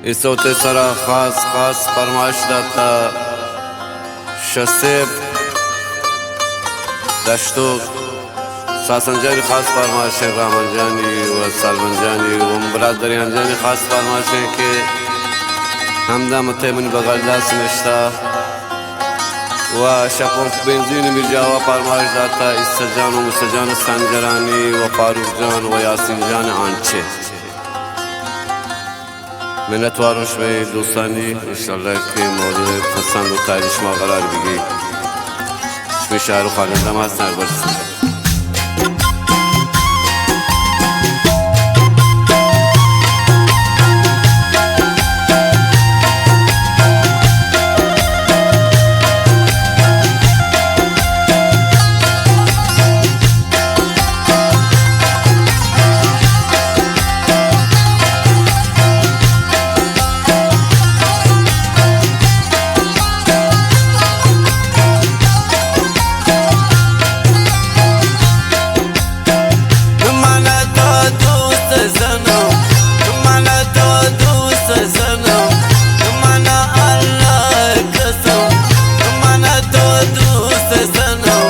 اے سوت ءِ سرا خاص خاص پرمائش داتا شسیب دشتو ساسن جانی خاص پرمائش ایں، رحمان جانی و سالمن جانی و برادریان جانی خاص پرمائش ایں کہ ہمدا متے منی بغل داس نشتا و شپونک بنزین میر جاوا پرمائش داتا عیسی جان و موسی جان سنجرانی و فاروق جان و یاسین جان آنچے۔ منتواروں شمئے دوستانی، انشاءاللہ کہ مورد پسند و تائید شما قرار بگی۔ شمئے شاعر و خوانندہ ما ہستاں اکبر صدیق۔ من تو دوست زنم، من تو دوست زنم، من الله قسم، من تو دوست زنم،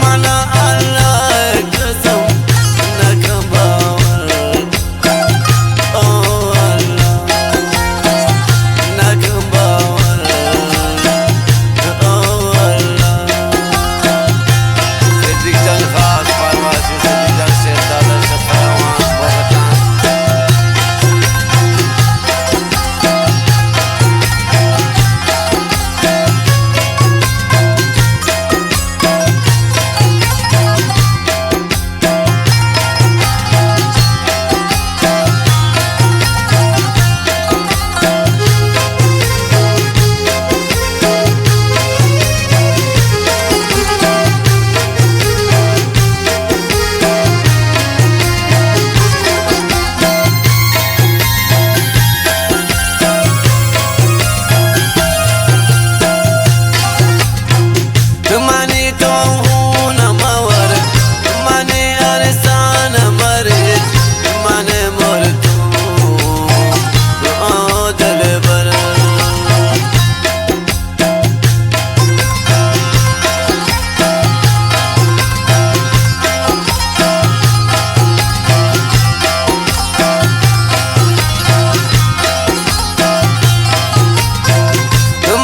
من الله قسم، نکن باور. او الله، نکن باور. او الله. صدیق جان خاص فرمائشی، صدیق جان شیخ دادا شفاعت محبتان. منی تو ہون مور، منی ارسان مریچ، من مر تو، او دلبر.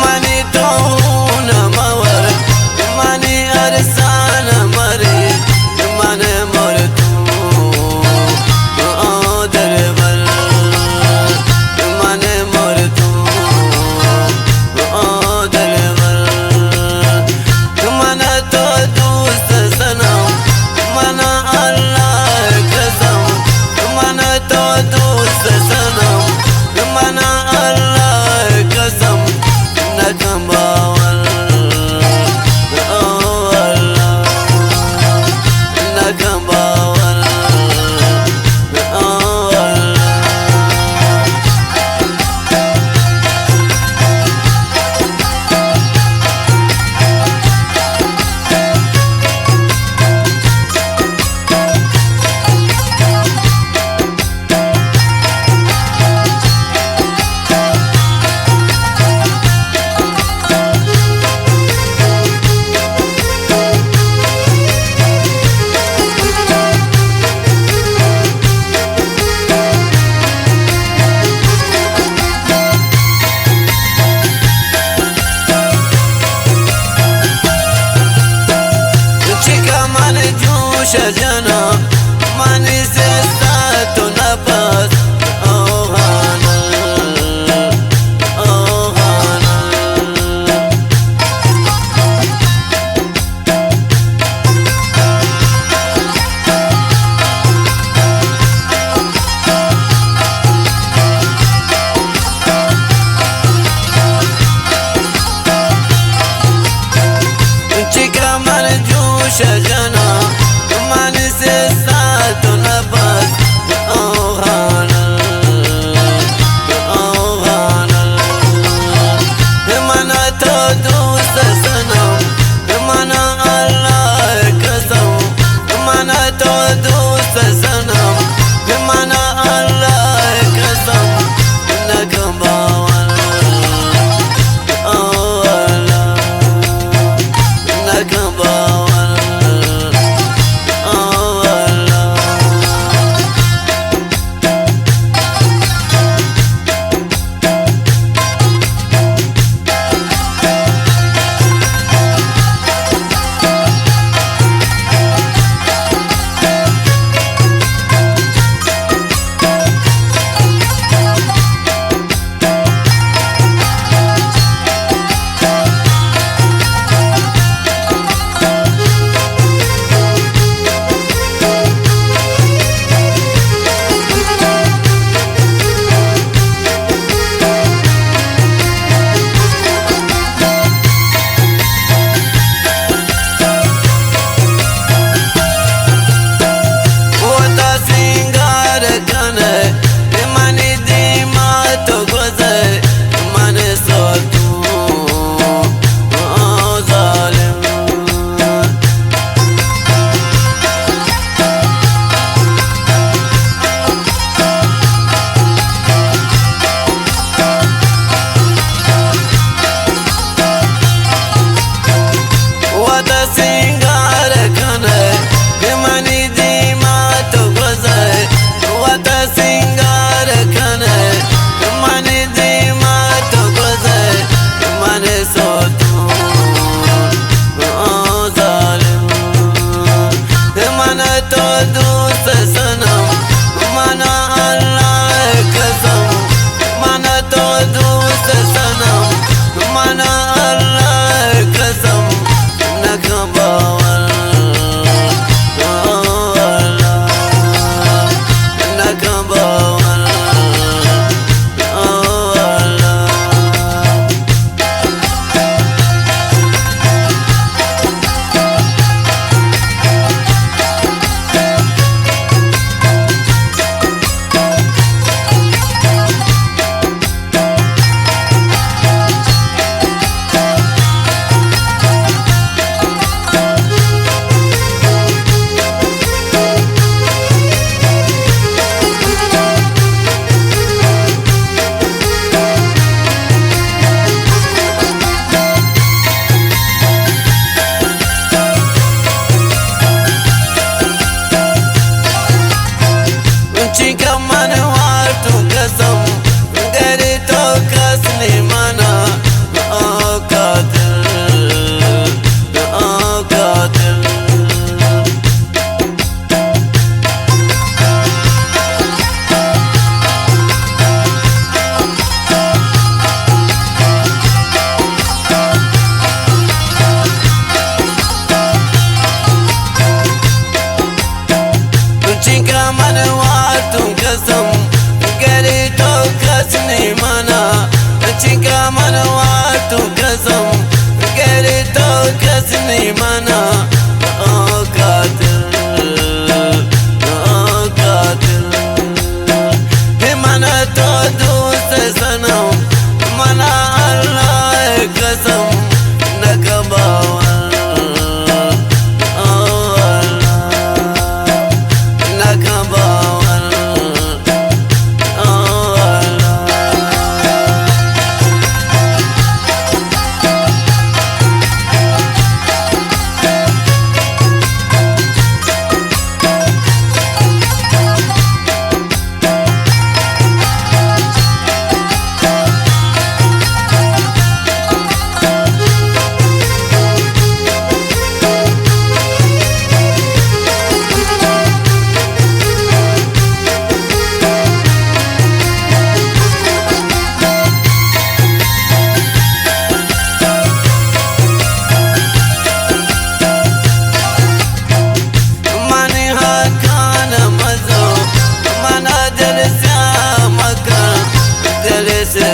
منی تو ہون مور، منی ارسان مریچ، من مر تو، او دلبر، من مر تو، او دلبر. من تو دوست زنم، من الله قسم، من تو دوست زنم، من الله قسم، نکن باور. او الله، نکن باور. او الله. چکا من جوش جنا، منی سستا تو نپس، او غانا، او غانا. چکا من جوش جنا، من صنم، منا اللہ قسم، نکن باور، او اللہ، نکن باور، او اللہ۔ منی حقان مزو، منا دل سیاہ مکن، دل سے